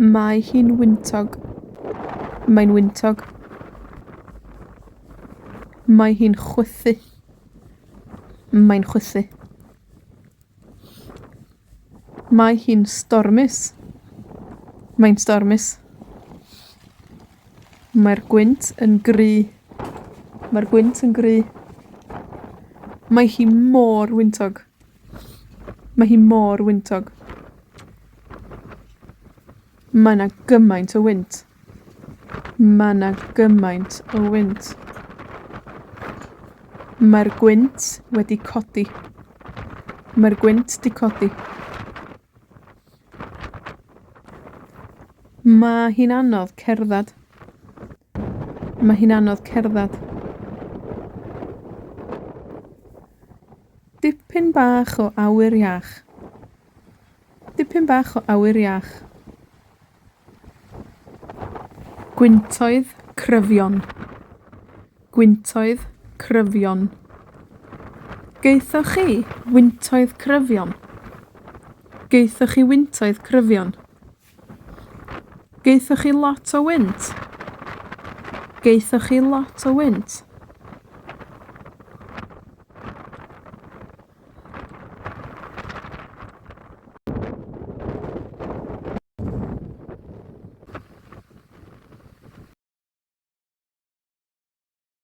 Mae hi'n wyntog. Mae'n wyntog. Mae hi'n chwythu. Mae'n chwythu. Mae hi'n stormus. Mae'n stormus. Mae'r gwynt yn gry. Mae'r gwynt yn gry. Mae hi mor wyntog. Mae hi mor wyntog. Mae 'na gymaint o wynt. Mae 'na gymaint o wynt. Mae'r gwynt wedi codi. Mae'r gwynt 'di codi. Ma' hi'n anodd cerddad. Mae hi'n anodd cerddad. Dipyn bach o awyr iach. Dipyn bach o awyr iach. Gwyntoedd cryfion. Gwyntoedd cryfion. Gaethoch chi wyntoedd cryfion? Gaethoch chi wyntoedd cryfion? Gaethoch chi lot o wynt? Gaethoch chi lot o wynt?